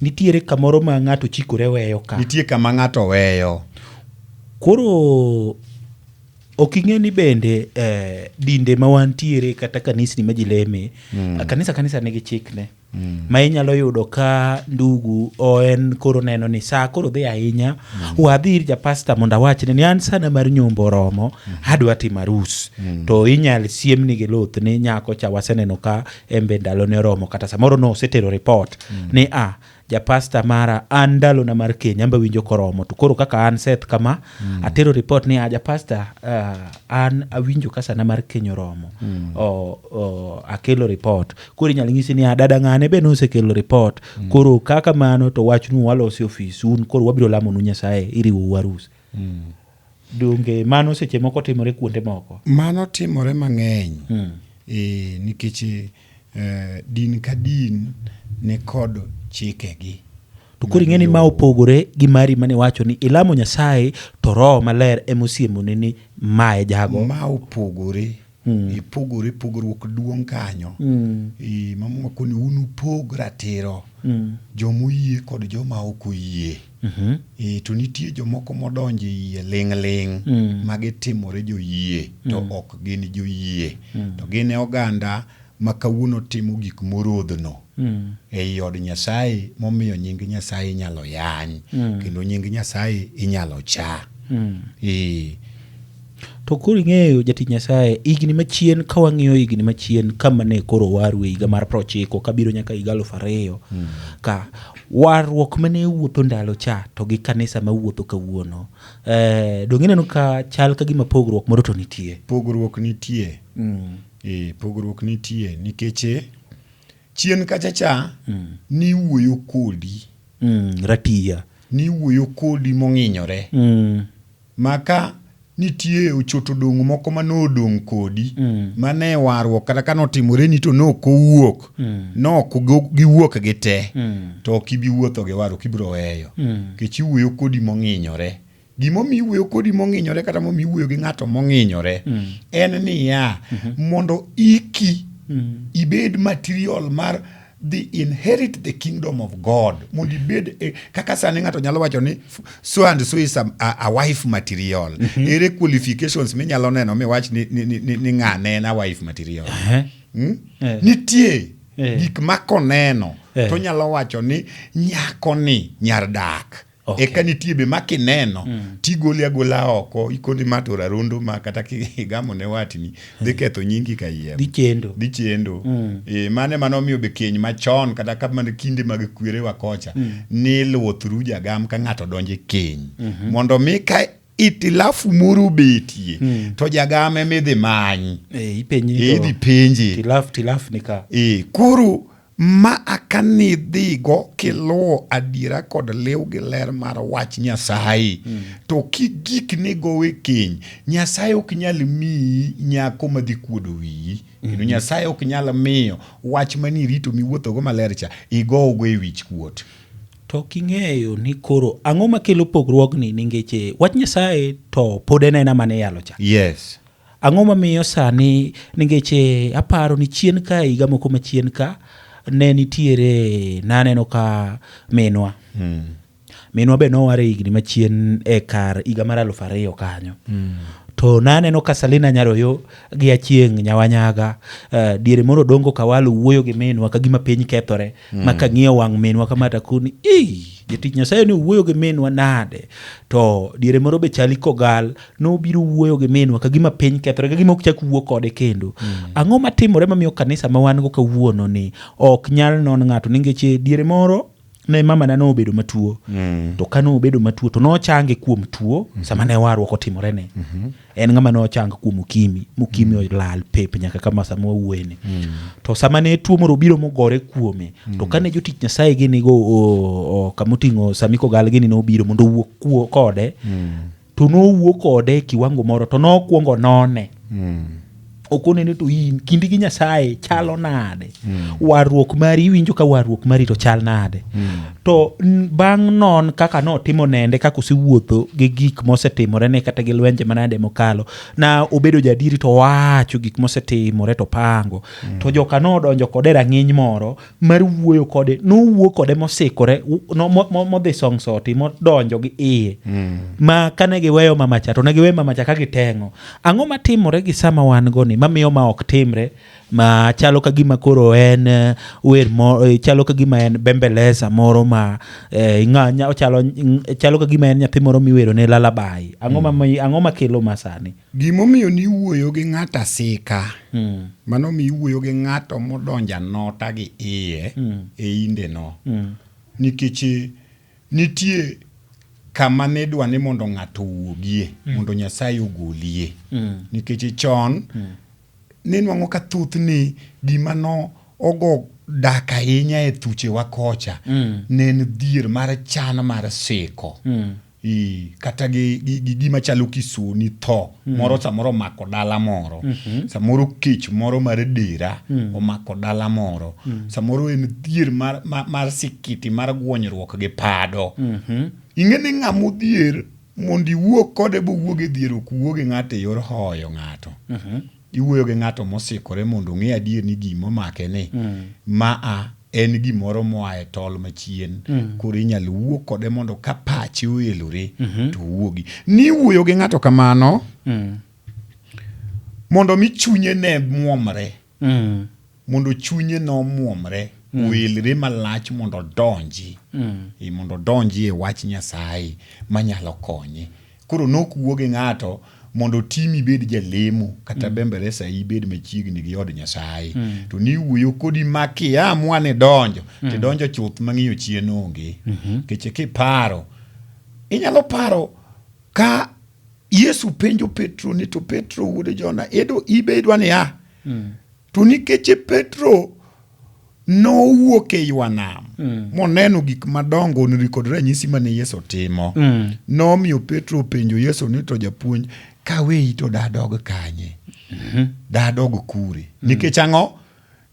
Nitiere kamoro ma ng'ato chikore weyo ka. Nitie kama ng'ato weyo. Koro ok ing'e ni bende eh, dinde ma wantiere kata kanisni ma ji leme kanisa kanisa nigi chikne ma inyalo yudo ka ndugu o en koro neno ni saa koro dhi ahinya wadhi ir japasta mondo awachne ni an sana mar nyombo oromo adwa timo arus to inyal siemni gi luth ni nyako cha waseneno ka en be ndalone oromo kata samoro nosetero report ni a japasta mara an ndalona mar keny an be awinjo koromo to koro kaka an Seth kama atero report ni a japasta an awinjo ka sana mar keny oromo o, akelo report koro inyalo nyisi ni a dada ng'ane be nosekelo report koro kaka mano to wachnu walosi ofis un koro wabiro lamonu Nyasaye iriwou arus donge mano seche moko timore kuonde moko Mano timore mang'eny nikech din ka din ni kod chikegi. To koro ing'e ni ma opogore gi mari mane iwacho ni ilamo Nyasaye to Roho Maler ema osiemoni ni ma e jago. Ma opogore. Ipogore pogruok duong' kanyo. Ma Muma koni un upog ratiro. Joma oyie kod joma ok oyie. To nitie jomoko modonjo e yie ling' ling' ma gitimore joyie to ok gin joyie. To gin e oganda ma kawuono timo gik morodhno ei od Nyasaye momiyo nying Nyasaye inyalo yany kendo nying Nyasaye inyalo cha. To koro ing'eyo jatich Nyasaye, higni machien ka wang'iyo higni machien kama ne koro waru e higa mar 90 kabiro nyaka higa 2000 ka warruok mane wuotho ndalo cha to gi kanisa mawuotho kawuono donge ineno ka chal ka gima pogruok moro to nitie? Pogruok nitie. Pogruok nitie nikech chien kacha cha niwuoyo kodi. Ratiya. Niwuoyo kodi mong'inyore. Ma ka nitie ochoto dong' moko ma nodong' kodi mane warruok kata ka notimoreni to nok owuok nok giwuok gi te to ok ibi wuotho gi warruok ibiro weyo nikech iwuoyo kodi mong'inyore. Gimomiyo iwuoyo kodi mong'inyore kata momiyo iwuoyo gi ng'ato mong'inyore en niya mondo iki ibed material mar the inherit the kingdom of God mondo ibed kaka sani ng'ato nyalo wacho ni so and so is a wife material. Ere qualifications minyalo neno miwach ni ng'ane en a wife material? Nitie gik ma koneno to nyalo wacho ni nyako ni nyar dak. Eka nitie be ma kineno tigoli agola oko ikoni ma to rarundo ma kata kigamo ne watni dhi ketho nyingi kayiem. Dhi chendo. Dhi chendo. Mane mano omiyo be keny machon kata ka mana kinde mag kwerewa kocha niluwo through jagam ka ng'ato donjo e keny mondo mi ka itilafu moro obetie to jagam ema idhi many. Ipenji Idhi penje. Tilaf tilaf ni ka. Koro ma aka nidhigo kiluwo adiera kod liw gi ler mar wach Nyasaye to kigik nigo e keny Nyasaye ok nyal miyi nyako madhi kuodo wiyi kendo Nyasaye ok nyal miyo wach manirito miwuothogo maler cha igogo e wich kuot. To king'eyo ni koro ang'o makelo pogruogni ningeche wach Nyasaye to pod en aena mane iyalo cha. Yes. Ang'o mamiyo sani ningeche aparo ni chien ka higa moko machien ka ne nitiere naneno ka minwa minwa be nowar e higni machien e kar higa mar 2000 kanyo to naneno ka Salina Nyaroyo gi Achieng' Nyawanyaga diere moro Odongo Kawalo wuoyo gi minwa ka gima piny kethore ma kang'iyo wang' minwa kama takoni ii jatich Nyasaye ni owuoyo gi minwa nade to diere moro be chali kogal nobiro wuoyo gi minwa ka gima piny kethore ka gima ok chak wuo kode kendo ang'o matimore mamiyo kanisa ma wan go kawuono ni ok nyal non ng'ato nikech diere moro ne mama na nobedo matuo to ka nobedo matuo to nochange kuom tuo sama ne warruok otimore ne en ng'ama nochang kuom ukimi mukimi olal pep nyaka kama sama wawuoyeni to sama ne tuo moro obiro mogore kuome to kane jotich Nyasaye gini go kamoting'o Sami Kogal gini nobiro mondo owuo kode to nowuo kode e kiwango moro to nokwongo none. Okone ni to in kindi gi Nyasaye chalo nade? Warruok mari iwinjo ka warruok mari to chal nade? To bang' non kaka notimo nende kaka osewuotho gi gik mosetimore ne kata gi lwenje manade mokalo na obedo jadiri to owacho gik mosetimore to pango to joka nodonjo kode e rang'iny moro mar wuoyo kode nowuo kode mosikore no, mo, mo, modhi songsoti modonjo gi iye mm. ma kane giweyo mamacha to ne giweyo mamacha ka giteng'o ang'o matimore gi sama wan go ni mamiyo ma ok timre ma chalo ka gima koro en eh, wer mo eh, chalo ka gima en bembeleza moro ma eh, ng'a, nya, chalo, chalo ka gima en nyathi moro miwero ne lalabai ang'o mm. ma ang'o makelo ma sani Gimomiyo niwuoyo gi ng'ato asika, mano omiyo iwuoyo gi ng'ato modonjo anota gi iye e indeno. Nikech eh, nitie kama nidwa ni mondo ng'ato owuogie, mondo Nyasaye ogolie. Nikech chon ninwang'o ka thothne gima no ogo dak ahinya e thuchewa kocha ne en dhier mar chan mar siko. I, kata gi, gi, gi gima chalo kisoni tho mm. moro samoro omako dala moro mm -hmm. samoro kech moro mar dera mm. omako dala moro mm. samoro en dhier mar, mar, mar sikiti mar gwonyruok gi pado mm -hmm. ing'e ni ng'ama odhier mondo iwuo kode bowuog e dhier ok wuo gi ng'ato e yor hoyo ng'ato mm -hmm. Iwuoyo gi ng'ato mosikore mondo ong'e adier ni gima omake ni mm. ma a en gimoro moa e tol machien mm. koro inyalo wuo kode mondo ka pache oelore mm -hmm. to owuogi. Ni wuoyo gi ng'ato kamano mondo mi chunye ne muomre mondo chunye nomuomre oelre malach mondo odonji mondo odonji e wach Nyasaye manyalo konye. Koro nok wuo gi ng'ato mondo otim ibed jalemo kata bemberesa ibed machiegni gi od Nyasaye. To ni wuoyo kodi ma kiamua ni donjo, tidonjo chuth ma ng'iyo chien onge. Nikech kiparo, inyalo paro ka Yesu penjo Petro ni to Petro wuod Jona, edo ibe idwa niya? To nikech Petro nowuok e ywa nam mm. moneno gik madongo nri kod ranyisi mane Yesu timo mm. nomiyo Petro openjo Yesu ni to japuonj kaweyi to dadog kanye mm -hmm. dadog kure mm. nikech ang'o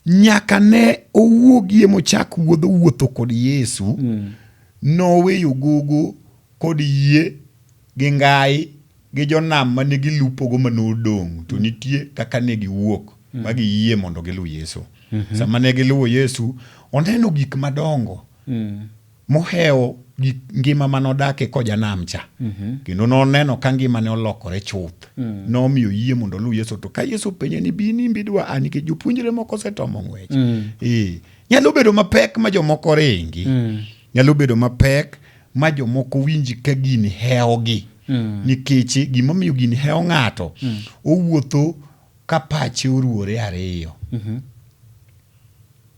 nyaka ne owuogie mochak wuodho wuotho kod Yesu mm. noweyo gogo kod yie gi ngai gi jonam mane gilupogo ma nodong' to nitie kaka ne giwuok ma giyie mondo giluw Yesu. Sama ne giluwo Yesu, oneno gik madongo mohewo gik ngima ma nodake kojanam cha. Kendo noneno ka ngimane olokore chuth. Nomiyo yie mondo oluw Yesu. To ka Yesu openje ni bi nimbi idwa a nikech jopuonjre moko osetomo ng'wech. Ee, nyalo bedo mapek ma jomoko ringi. Nyalo bedo mapek ma jomoko winj ka gini hewogi mm. nikech gimomiyo gini hewo ng'ato mm. owuotho ka pache oruwore ariyo mm -hmm.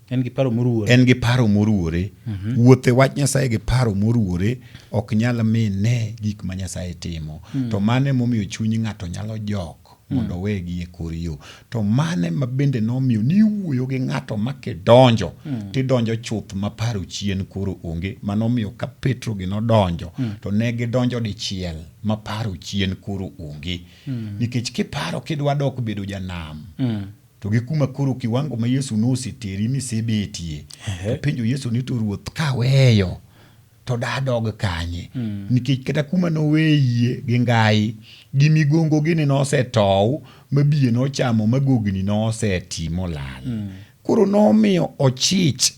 en gi paro moruwore en gi paro moruwore mm -hmm. wuothe wach Nyasaye gi paro moruwore ok nyal mi ne gik ma Nyasaye timo mm. to mano emomiyo chuny ng'ato nyalo jok mondo mm. owegi e kor yo. To mane ma bende nomiyo ni iwuoyo gi ng'ato ma kidonjo mm. tidonjo chuth ma paro chien koro onge. Manomiyo ka Petro gi nodonjo mm. to ne gidonjo dichiel ma paro chien koro onge. Mm. Nikech kiparo kidwa dok bedo janam mm. to gi kuma koro kiwango ma Yesu noseteri misebetie to penjo Yesu ni to Ruoth kaweyo to dadog kanye mm. nikech kata kuma noweyie gi ngai gi migongo gini nosetow ma biye nochamo ma gogni noseti molal mm. koro nomiyo ochich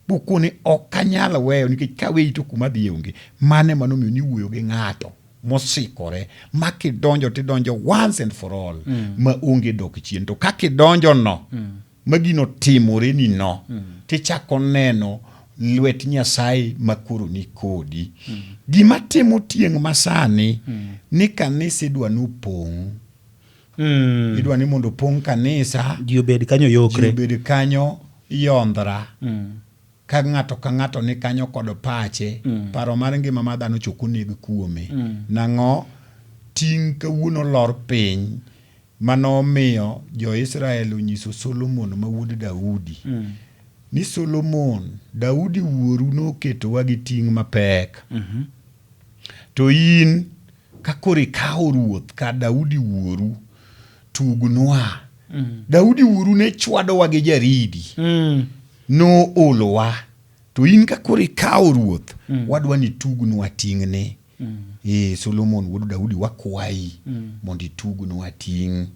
bokone ok anyal weyo nikech kaweyi to kuma dhiye onge mane manomiyo niwuoyo gi ng'ato mosikore ma kidonjo tidonjo once and for all mm. ma onge dok chien to ka kidonjo no mm. ma gino timore ni no mm. tichako neno lwet Nyasaye ma koro ni kodi. Mm. Gima timo tieng' masani mm. ni kanisa idwa ni opong'. Mm. Idwa ni mondo opong' kanisa. Ji obed kanyo yokre. Ji obed kanyo yondhra. Mm. Ka ng'ato ka ng'ato ni kanyo kod pache, mm. paro mar ngima ma dhano choko neg kuome. Mm. Nang'o ting' kawuono lor piny ma nomiyo jo-Israel onyiso Solomon ma wuod Daudi ni Solomon, Daudi wuoru noketowa gi ting' mapek. To in ka koro ikawo ruoth kar Daudi wuoru, tugnwa. Daudi wuoru ne chwadowa gi jaridi. Noolowa. To in ka koro ikawo ruoth, wadwa ni itugnwa ting'ne. Ee, Solomon wuod Daudi wakwayi mondo itugnwa ting'.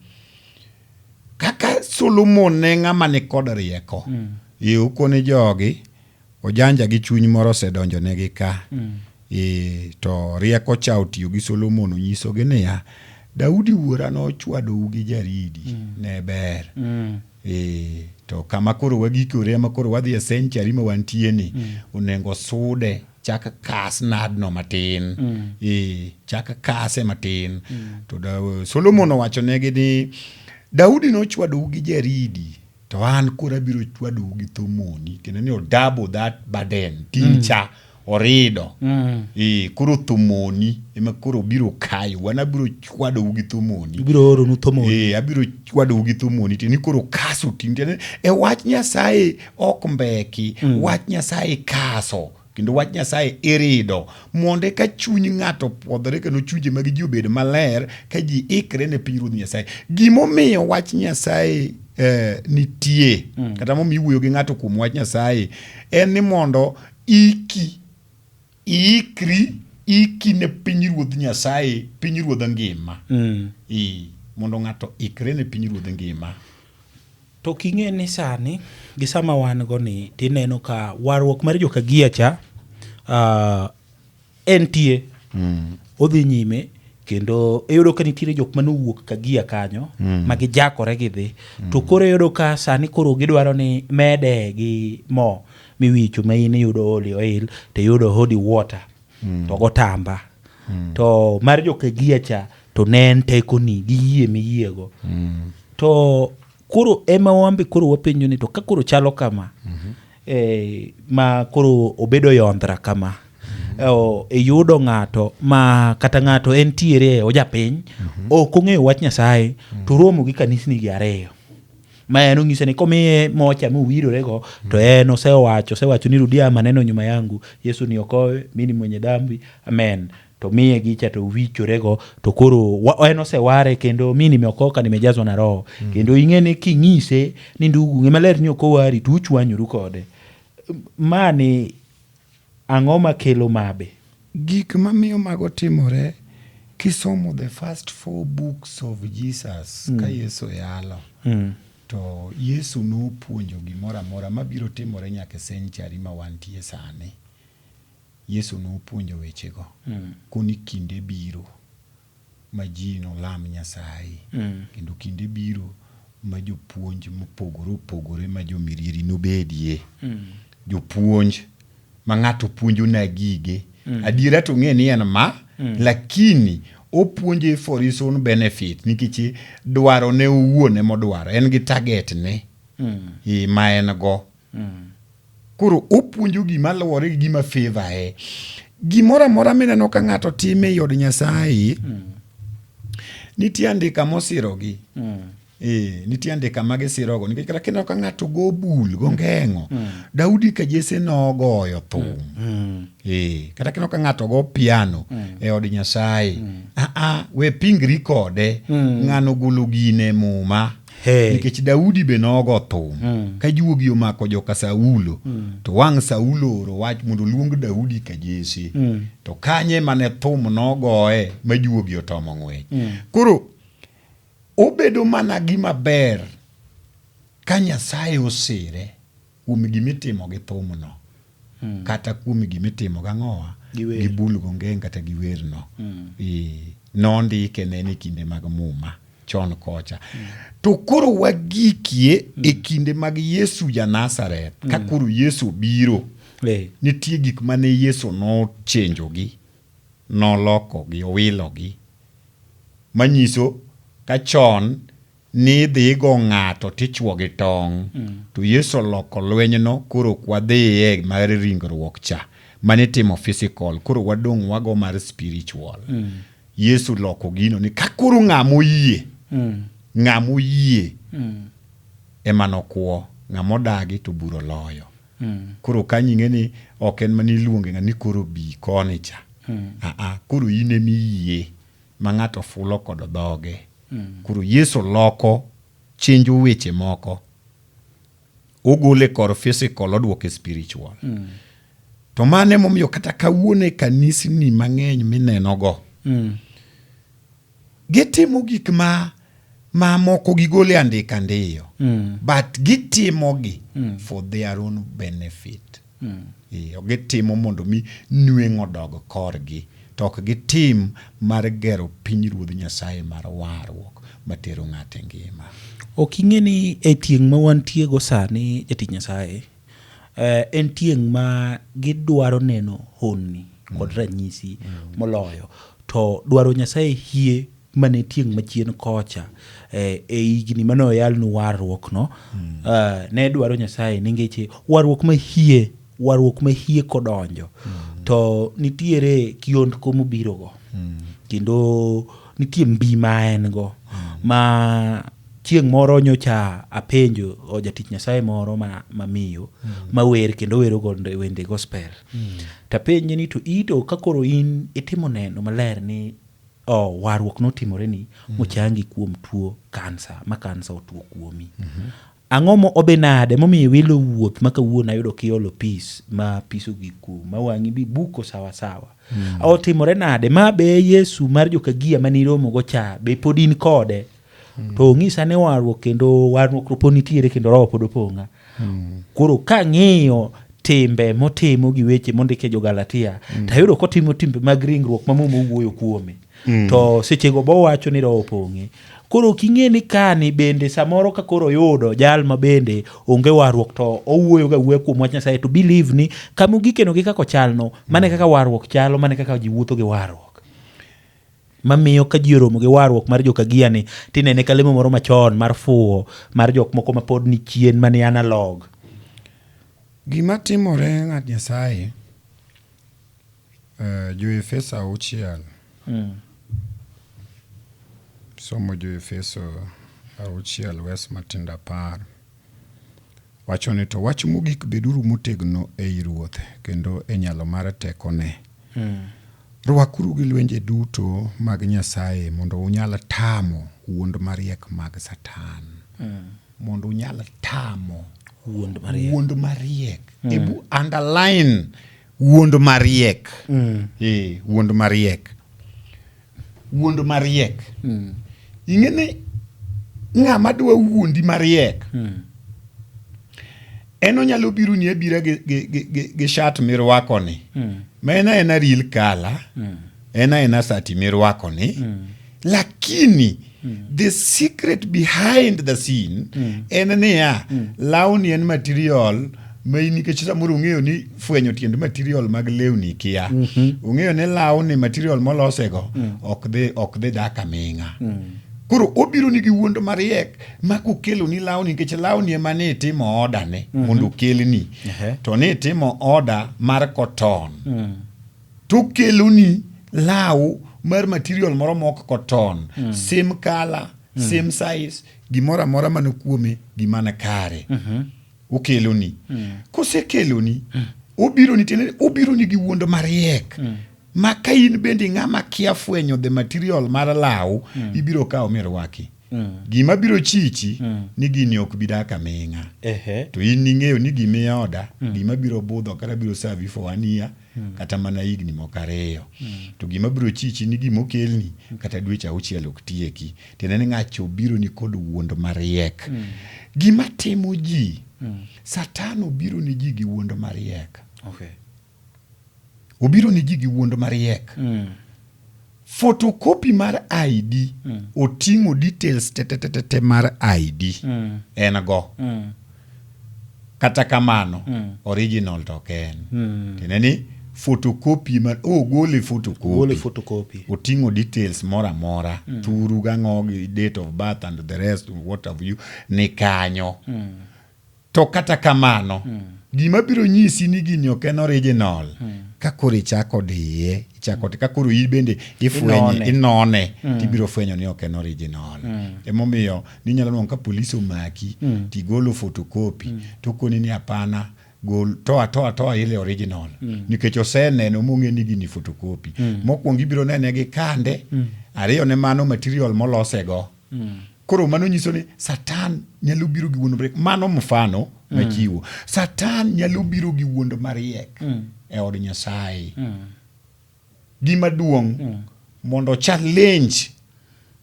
Kaka Solomon ne ng'ama ni kod rieko. Ee, okone jogi, ojanja gi chuny moro osedonjonegi ka. Ee, to rieko cha otiyo gi Solomon onyisogi niya, Daudi wuora nochwadou gi jaridi, ne ber. Ee, to kama koro wagikore ema koro wadhi e century ma wantie ni, onego sude chak kas nadno matin. Ee, chak kase matin. To Solomon owachonegi ni Daudi nochwadou gi jaridi, to an koro abiro chwadou gi thomoni, kendo ni o double that burden, ting' cha orido. Ee, koro thomoni ema koro biro kayo, an abiro chwadou gi thomoni. Ibiro oronu thomoni. Ee, abiro chwadou gi thomoni, tiende ni koro kaso ting', tiende e wach Nyasaye ok mbeki, wach Nyasaye kaso, kendo wach Nyasaye irido mondo eka chuny ng'ato pwodhore kendo chunje mag ji obed maler ka ji ikre ne pinyruodh Nyasaye. Gimomiyo wach Nyasaye nitie, kata momiyo iwuoyo gi ng'ato kuom wach Nyasaye, en ni mondo iki, iikri, iki ne pinyruodh Nyasaye, pinyruodh ngima. Mondo ng'ato ikre ne pinyruodh ngima. To king'e ni sani gi sama wan go ni tineno ka warruok mar joka Gia cha entie. Odhi nyime kendo iyudo ka nitiere jok mane owuok Kagia kanyo ma gijakore gidhi. To koro iyudo ka sani koro gidwaro ni mede gi mo miwicho ma in iyudo holy oil to iyudo holy water to gotamba. To mar joka Gia cha to ne en tekoni gi yie miyiego. To koro ema wambe koro wapenjo ni to ka koro chalo kama, ma koro obedo yondra kama, iyudo ng'ato ma kata ng'ato entiere ojapiny, ok ong'eyo wach Nyasaye, to romo gi kanisni gi ariyo. Ma en onyise ni komiye mocha mowirorego, to en osewacho ni rudia maneno nyuma yangu, Yesu niokoe, mimi ni mwenye dhambi, amen. To miye gicha to wichorego, to koro en oseware kendo mi nimeokoka nimejazwa na roho. Kendo ing'e ni king'ise ni ndugu ng'e maler ni ok owari to uchwanyoru kode. Mani ang'o makelo mabe? Gik mamiyo mago timore kisomo the first 4 books of Jesus ka Yesu yalo. To Yesu nopuonjo gimoro amora mabiro timore nyaka e century ma wantie sani. Yesu nopuonjo wechego. Koni kinde biro ma ji nolam Nyasaye. Kendo kinde biro ma jopuonj mopogore opogore ma jomirieri nobedie. Jopuonj ma ng'ato puonjo na gige. Adiera to ng'e ni en ma, lakini opuonje for his own benefit nikech dwaro ne owuon ema odwaro. En gi target ne ma en go. Koro opuonjo gima luwore gi gima favor e. Gimoro amora mineno ka ng'ato time e od Nyasaye, nitie andika mosirogi. Nitie andika ma gisirogo. Nikech kata kineno ka ng'ato go bul, go ngeng'o, Daudi ka Jesse nogoyo thum. Kata kineno ka ng'ato go piano e od Nyasaye, we pingri kode, ng'ano golo gine muma. Hey. Nikech Daudi be nogo thum. Ka juogi omako joka Saulo, to wang' Saulo oro wach mondo oluong Daudi ka Jesse. To kanye mane thum nogoye ma juogi otomo ng'wech. Koro obedo mana gima ber ka Nyasaye osire kuom gimitimo gi thumno. Kata kuom gimitimo gang'owa Gi wer. gi bul gongeng' kata gi werno. Nondike ne ni kinde mag muma chon kocha. To koro wagikie e kinde mag Yesu ja Nazareth, ka koro Yesu biro, nitie gik mane Yesu nochenjogi, nolokogi, owilogi. Manyiso ka chon ni idhi go ng'ato tichuo gi tong', to Yesu oloko lwenyno, koro ok wadhiye mar ringruok cha manitimo physical, koro wadong' wago mar spiritual. Yesu loko gino ni ka koro ng'ama oyie, ng'ama oyie ema nokwo, ng'ama odagi to bura oloyo. Koro kanyo ing'e ni ok en mana iluonge ng'a ni koro bi koni cha. Koro in ema iyie ma ng'ato fulo kod dhoge. Koro Yesu loko chenjo weche moko. Ogole kor physical oduoke spiritual. To mano emomiyo kata kawuono e kanisni mang'eny minenogo, gitimo gik ma ma moko gigole andika ndiyo but gitimogi for their own benefit. Eh, gitimo mondo mi nweng'o odog korgi to ok gitim mar gero pinyruodh Nyasaye mar warruok matero ng'ato e ngima. Ok ing'e ni e tieng' ma wantiego sani jatich Nyasaye, eh, en tieng' ma gidwaro neno honni kod ranyisi moloyo to dwaro Nyasaye hie mane tieng' machien kocha eh, e higni mane oyalnu warruok no ne dwaro Nyasaye ningeche warruok mahie warruok mahie kodonjo to nitiere kiondko mobirogo kendo nitie mbi ma en go ma chieng' moro nyocha apenjo o jatich Nyasaye moro ma, ma miyo ma wer kendo wero gonde wende gospel tapenje ni to ito ka koro in itimo neno maler ni oh, warruok notimoreni mochangi kuom tuo kansa ma kansa otuo kuomi ang'o mo obe nade momiyo iwilo wuoth ma kawuono ayudo kiolo pis ma pis ogik kuom ma wang'i bi buko sawa sawa otimore nade ma be Yesu mar jokagia mane iromogo cha be pod in kode to ong'isa ni warruok kendo warruok pod nitiere kendo roho pod opong'a koro kang'iyo timbe motimo gi weche mondike jo-Galatia tayudo kotimo timbe mag ringruok ma Muma owuoyo kuome to sechego bowacho ni roho opong'e koro ok ing'e ni kani bende samoro ka koro oyudo jal ma bende onge warruok to owuoyo ga wuoya kuom wach Nyasaye to believe ni kama ogikeno gi kaka ochalno mane kaka warruok chalo mane kaka ji wuotho gi warruok mamiyo ka ji oromo gi warruok mar jokagia ni tinene ka lemo moro machon mar fuwo mar jok moko ma pod ni chien mani analog Gima timore ng'at Nyasaye, Jo-Efeso auchiel, somo Jo-Efeso auchiel wes matindo apar, wacho ni to wach mogik beduru motegno ei Ruoth kendo e nyalo mar tekone. Rwakuru gi lwenje duto mag Nyasaye mondo unyal tamo wuond mariek mag Satan. Mondo unyal tamo wuond mariek wuond mariek. Ebu underline wuond mariek. Eh, wuond mariek. Wuond mariek. Ing'e ni ng'ama dwa wuondi mariek en onyalo biro ni abira gi shat mirwako ni ma en aena real color en aena sati mirwako ni lakini the secret behind the scene en niya lawni en material ma in nikech samoro ong'eyo ni fwenyo tiend material mag lewni kia ong'eyo ni lawni material molosego ok dhi dak aming'a koro obiro ni gi wuond mariek ma kokelo ni lawni nikech lawni ema ne itimo order ne mondo okelni to ne itimo order mar cotton tokeloni law mar material moro mok cotton same color same size gimoro amora mane kuome gima kare okeloni kosekeloni obiro ni tiende obiro ni gi wuond mariek ma ka in bende ng'ama kia fwenyo the material mar law ibiro kawo mirwaki gima biro chichi ni gini ok bi dak aming'a to in ing'eyo ni gima ioda gima biro budho kata biro serve for one year kata mana higni moko ariyo to gima biro chichi ni gima okelni kata dweche auchiel ok tieki tiende ni ng'acho obiro ni kod wuond mariek gima timo ji Satan obiro ni ji gi wuond mariek obiro ni ji gi wuond mariek photocopy mar ID oting'o details te te te te te mar ID en go kata kamano original to ok en tiende ni photocopy mar ogole photocopy Gole photocopy oting'o details moro amora thuru gang'o gi date of birth and the rest what have you ni kanyo to kata kamano gima biro nyisi ni gini ok en original ka koro ichako diye ichako ka koro in bende ifwenye Inone. inone tibiro fwenyo ni ok en original emomiyo ninyalo nwang'o ka polis omaki tigolo photocopy to koni ni hapana gol toa toa toa ile original nikech oseneno mong'e ni gini photocopy mokwongo ibiro nene gi kande ariyo ne mano material molosego Koro mano nyiso ni Satan nyalo biro gi wuond mariek. Mano mfano machiwo. Satan nyalo biro gi wuond mariek e od Nyasaye. Gima duong' mondo challenge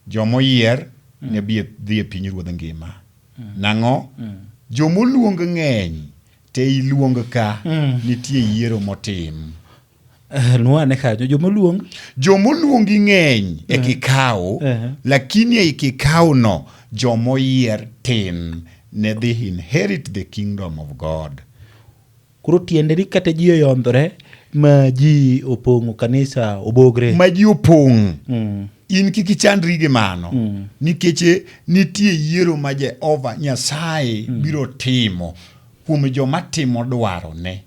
jomoyier ne bi dhi e piny ruodh ngima. Nang'o? Jomoluong ng'eny te iluong ka nitie yiero motim. Nwane kanyo jomoluong Jomoluongi ng'eny e kikao, lakini ei kikao no jomoyier tin ne dhi inherit the kingdom of God. Koro tiende ni kata ji oyondhore ma ji opong'o kanisa obogre. Ma ji opong'. In kik ichandri gi mano. Nikech nitie yiero ma Jehova Nyasaye biro timo kuom joma timo dwarone.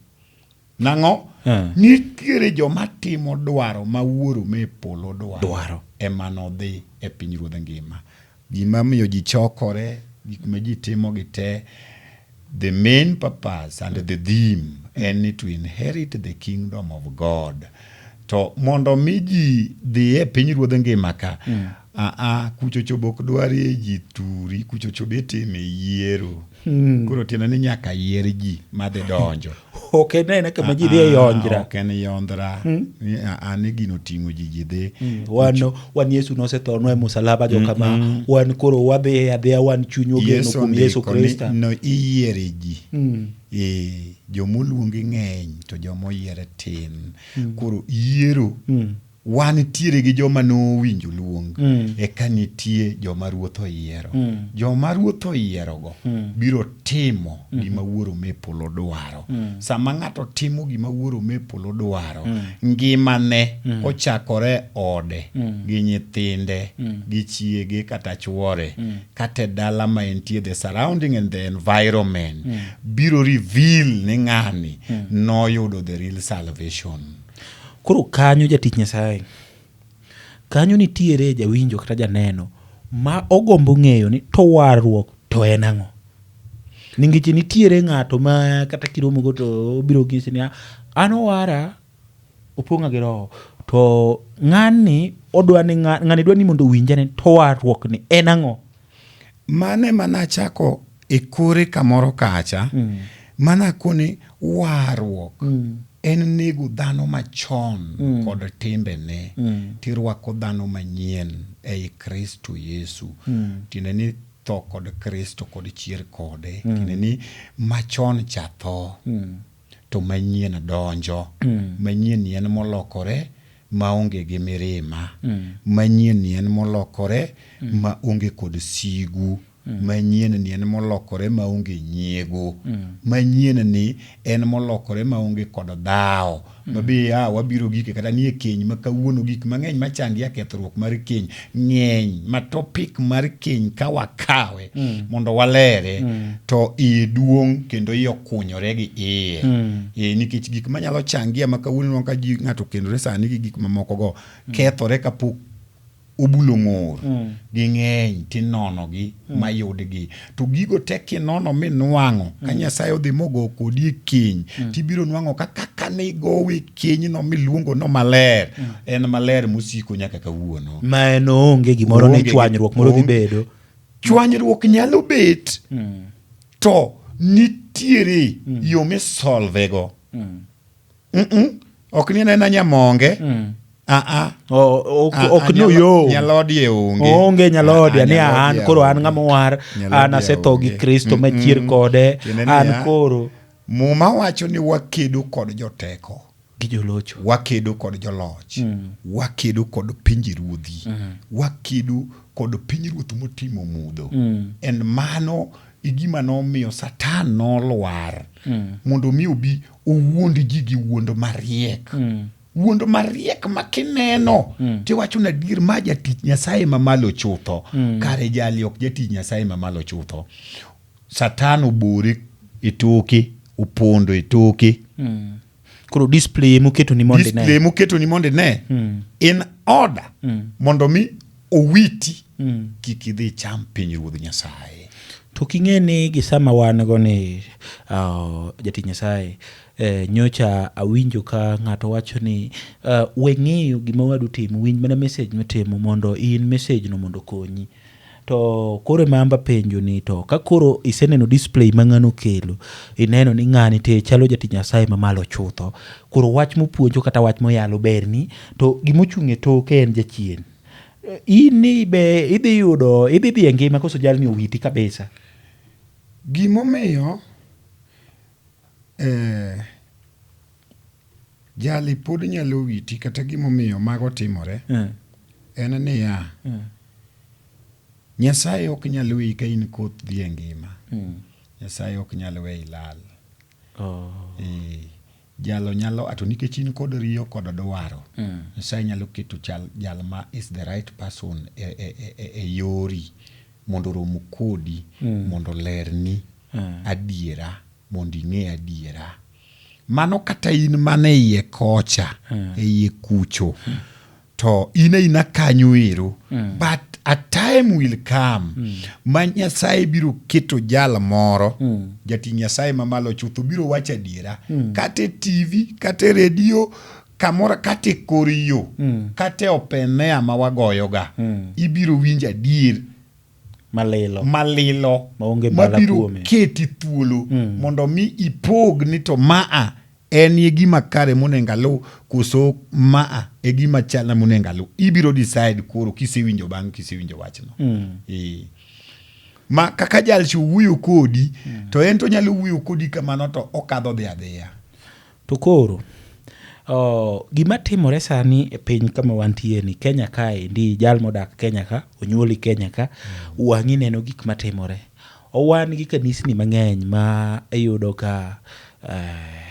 Nang'o? Nitiere joma timo dwaro ma Wuoro me polo dwaro. Dwaro. Ema nodhi e piny ruodh ngima. Gima miyo ji chokore, gik ma ji timo gi te, the main purpose and the theme en ni to inherit the kingdom of God. To mondo mi ji dhi e piny ruodh ngima ka, aa, kuchocho be ok dwarie ji turi, kuchocho be itime yiero. Koro tiende ni nyaka yier ji madhi donjo. Ok en aena kama ji dhi e yonjra. Ok en yondra. Ni aa, ni gino oting'o ji, ji dhi. Wan Yesu nosethonwa e musalaba jokama. Wan koro wadhi adhiya, wan chunywa ogeno Yesu kuom Yesu ondiko ni Kristo. no iyiere ji. Jomoluongi ng'eny to jomoyiere tin. Koro yiero wantiere gi joma nowinjo luong eka nitie joma Ruoth oyiero. Joma Ruoth oyierogo biro timo gima Wuoro me polo dwaro. Sama ng'ato timo gima Wuoro me polo dwaro, ngimane kochakore ode gi nyithinde gi chiege kata chuore kata e dala ma entie, the surrounding and the environment biro reveal ni ng'ani noyudo the real salvation. Koro kanyo jatich Nyasaye, kanyo nitiere jawinjo kata janeno ma ogombo ng'eyo ni to warruok to en ang'o. Nikech nitiere ng'ato ma kata kiromogo to obiro nyisi ni an owara opong'a gi roho to ng'ani odwa ni ng'ani dwa ni mondo owinj ane to warruok ni en ang'o. Mano ema nachako e kore kamoro kacha mana koni warruok en nego dhano machon kod timbene tirwako dhano manyien ei Kristo Yesu. Tiende ni tho kod Kristo kod chier kode. Tiende ni machon cha tho to manyien donjo. Manyien ni en molokore maonge gi mirima. Manyien ni en molokore maonge kod sigu. Manyien ni en molokore maonge nyiego. Manyien ni en molokore maonge kod dhawo. Mabe a wabiro gike kata nie keny ma kawuono gik mang'eny machangia kethruok mar keny ng'eny ma topic mar keny ka wakawe mondo walere to iye duong' kendo iye okunyore gi iye. Nikech gik manyalo changia ma kawuono ka ji ng'ato okendore sani gi gik mamoko go kethore kapok obulo ng'or ging'eny tinonogi mayudgi to gigo te kinono minwang'o ka Nyasaye odhi mogo kodi e keny tibiro nwang'o ka kaka nigowe kenyno miluongo no maler en maler mosiko nyaka kawuono. Ma en oonge gimoro ni chwanyruok moro dhi bedo. Chwanyruok nyalo bet to nitiere yo misolve go. Ok ni en nyamonge. Ok no yo. Nyalodie onge. Onge nyalodie ni an koro an ng'ama owar, an asetho gi Kristo machier kode, an koro. Muma wacho ni wakedo kod joteko. Gi jolocho. Wakedo kod joloch. Wakedo kod pinje ruodhi. Wakedo kod pinyruoth motimo mudho. En mano e gima nomiyo Satan nolwar. Mondo mi obi owuond ji gi wuond mariek. Wuond mariek ma kineno tiwacho ni adier ma jatich Nyasaye mamalo chutho. Kare jali ok jatich Nyasaye mamalo chutho. Satan obore e toke, opondo e toke. Koro display moketo ni mondo ine. Display moketo ni mondo ine. In order mondo mi owiti kik idhi icham pinyruodh Nyasaye. To king'e ni gi sama wan go ni jatich Nyasaye nyocha awinjo ka ng'ato wacho ni we ng'iyo gima wadu timo, winj mana message mitimo mondo in message no mondo okonyi. To koro ema amba penjo ni to ka koro iseneno display ma ng'ano okelo, ineno ni ng'ani te chalo jatich Nyasaye mamalo chutho. Koro wach mopuonjo kata wach moyalo berni, to gimochung' e toke en jachien. In ni be idhi yudo, idhi dhi e ngima koso jalni owiti kabisa? Gimomiyo eh, jali pod nyalo witi kata gimomiyo mago timore en niya, Nyasaye ok nyal weyi ka in koth dhi e ngima. Nyasaye ok nyal weyi lal. Oh. Eh, jalo nyalo ato nikech in kod riyo kod dwaro. Nyasaye nyalo keto chal jal ma is the right person e, e, e, e, e yori mondo orom kodi mondo olerni adiera mondo ing'e adiera. Mano kata in mana e iye kocha, e iye kucho, to in aina kanyo ero. But a time will come ma Nyasaye biro keto jal moro, jatich Nyasaye mamalo chutho biro wacho adiera. Kata e TV, kata e redio, kamoro kata e kor yo, kata e open air ma wagoyoga, ibiro winjo adier Malilo. Malilo. Maonge mbala Mabiro kuome. keti thuolo mondo mi ipog ni to maa en e gima kare monego aluw koso maa e gima chalna monego aluw. Ibiro decide koro kisewinjo bang' kisewinjo wachno. Eh. Ma kaka jalcha owuoyo kodi to en to onyalo wuoyo kodi kamano to okadho dhi adhiya. To koro, oh, gima timore sani e piny kama wantie ni Kenya kaendi, jal modak Kenya ka, onyuoli Kenya ka, wang'i neno gik matimore. Wan gi kanisni mang'eny ma iyudo ka eh,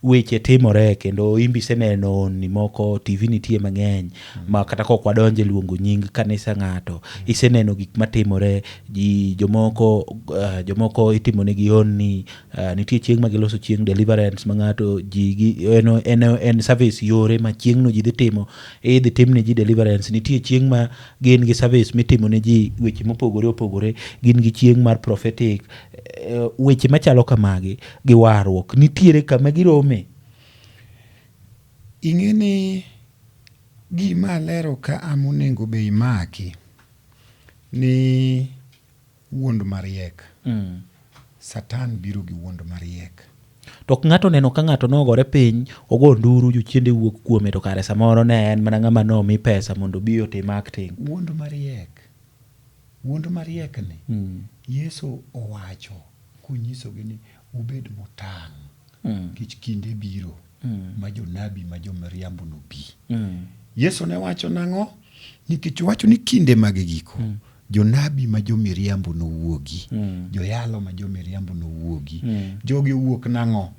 weche timore kendo imbe iseneno honni moko, TV nitie mang'eny ma kata kok wadonje luongo nying kanisa ng'ato, iseneno gik matimore, ji jomoko, jomoko itimonegi honni. Nitie chieng' ma giloso chieng' deliverance ma ng'ato ji gi en, en, en service yore ma chieng'no ji dhi timo, idhi timne ji deliverance. Nitie chieng' ma gin gi service mitimo ne ji weche mopogore opogore, gin gi chieng' mar prophetic, weche machalo kamagi gi warruok. Nitiere kama girome. Ing'e ni gima alero ka a monego be imaki ni wuond mariek. Satan biro gi wuond mariek. To ok ng'ato neno ka ng'ato nogore piny, ogo nduru, jochiende wuok kuome, to kare samoro ne en mana ng'ama nomi pesa mondo obi otim acting. Wuond mariek. Wuond mariek ni Yesu owacho konyisogi ni ubed motang' nikech kinde biro ma jonabi ma jomiriambo nobi. Yesu ne wacho nang'o? Nikech owacho ni kinde mag giko jonabi ma jomiriambo nowuogi, joyalo ma jomiriambo nowuogi. Jogi owuok nang'o?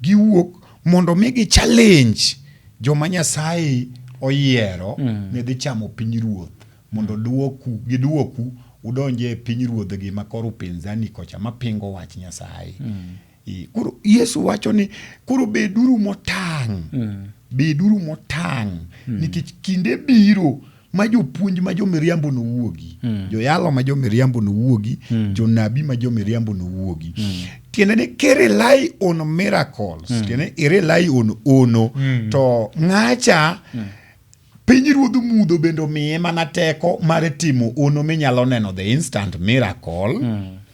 Giwuok mondo mi gi challenge joma Nyasaye oyiero ne dhi chamo piny ruoth mondo duoku giduoku udonje e piny ruodhgi ma koro upinzani kocha mapingo wach Nyasaye. Koro Yesu wacho ni koro beduru motang', beduru motang' nikech kinde biro ma jopuonj ma jomiriambo nowuogi, joyalo ma jomiriambo nowuogi, jonabi ma jomiriambo nowuogi. Tiende ni ki rely on miracles, tiende ni i rely on ono, to ng'acha Pinyruodh mudho bende omiye mana teko mar timo ono minyalo neno the instant miracle,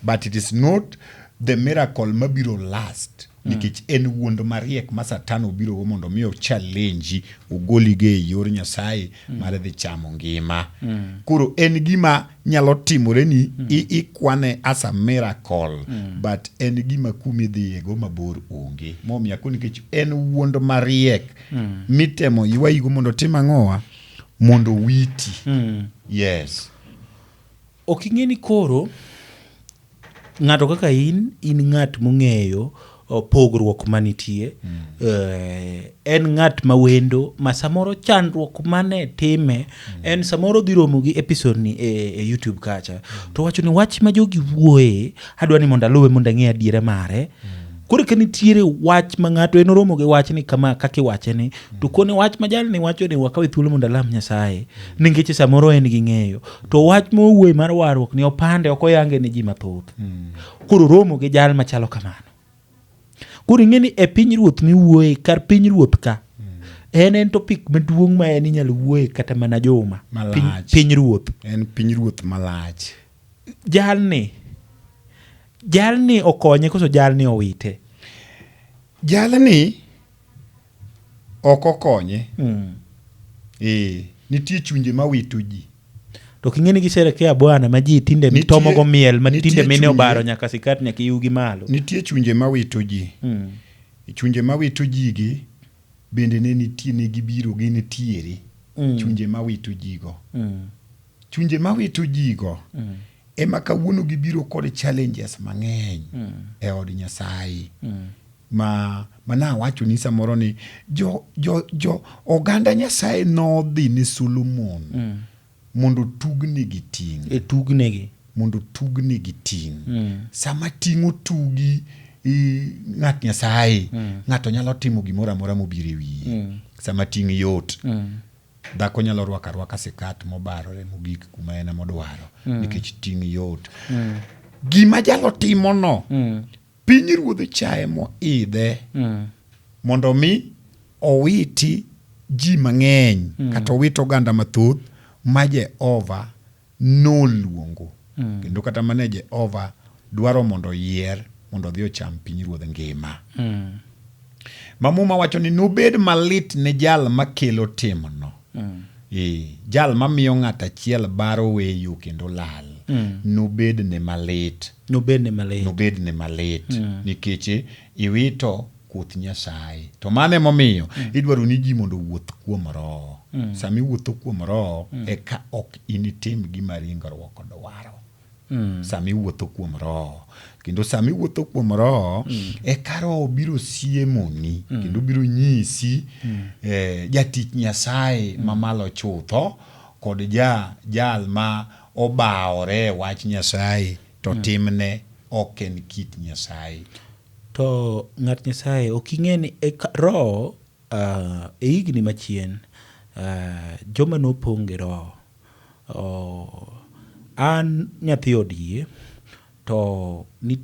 but it is not the miracle mabiro last nikech en wuond mariek ma Satan obirogo mondo mi ochallenge ogoligo e yor Nyasaye mar dhi chamo ngima. Koro en gima nyalo timore ni ikwane as a miracle, but en gima kumidhiyego mabor onge. Momiyo akoni nikech en wuond mariek mitemo ywayigo mondo otim ang'owa mondo witi. Yes. Ok ing'e ni koro ng'ato kaka in, in ng'at mong'eyo pogruok manitie. En ng'at ma wendo ma samoro chandruok mane time en samoro dhi romo gi episode ni e YouTube kacha to wacho ni wach ma jogi wuoye adwa ni mondo aluwe mondo ang'e adiera mare. Koro ka nitiere wach ma ng'ato en oromo gi wach ni kama kaka iwache ni to kone wach ma jalni wacho ni wakawe thuolo mondo alam Nyasaye nikech samoro en gi ng'eyo to wach mowuoye mar warruok ni opande ok oyange ne ji mathoth. Koro romo gi jal machalo kamano. Koro ing'e ni e piny ruoth miwuoye kar piny ruoth ka En en topic maduong' ma en inyalo wuoye kata mana juma. Malach. Piny ruoth. En piny ruoth malach. Jalni jalni okonye koso jalni owite? Jalni ok okonye. Ee, nitie chunje mawito ji. To ok ing'e ni gisherekea bwana ma ji tinde Nitie- tomogo miel ma nitie tinde mine chunje- obaro nyaka sikat nyaka iugi malo. Nitie chunje mawito ji. Chunje mawito ji gi bende ne nitie ne gibiro gi nitiere. Chunje mawito ji go. Chunje mawito ji go ema kawuono gibiro kod challenges mang'eny e od Nyasaye. Ma mana awachoni samoro ni jo, jo, jo oganda Nyasaye nodhi ne Solomon mondo otugnegi ting'. E tugnegi. Mondo otugnegi ting'. Sama ting' otugi ng'at Nyasaye, ng'ato nyalo timo gimoro amora mobiro e wiye. Sama ting' yot. Dhako nyalo rwako arwaka sikat mobarore mogik kuma en ema odwaro nikech ting' yot. Gima jalo timono, piny ruodh chae moidhe mondo mi owiti ji mang'eny kata owit oganda mathoth ma Jehova noluongo. Kendo kata mane Jehova dwaro mondo oyier mondo odhi ocham piny ruodh ngima. Ma Muma wacho ni nobed malit ne jal makelo timno. Jal mamiyo ng'at achiel baro weyo kendo lal. Nobed ne malit. Nobed ne malit. Nobed ne malit. Nikech iwito koth Nyasaye. To mano emomiyo idwaro ni ji mondo owuoth kuom Roho. Sama iwuotho kuom Roho, eka ok initim gima ringruok dwaro. Sama iwuotho kuom Roho. Kendo sama iwuotho kuom Roho, eka Roho biro siemoni, kendo biro nyisi jatich Nyasaye mamalo chutho, kod jal ma obawore e wach Nyasaye, to timne ok en kit Nyasaye. To ng'at Nyasaye, ok ing'e ni Roho, e higni machien, joma nopong' gi Roho, an nyathi od yie, to nitie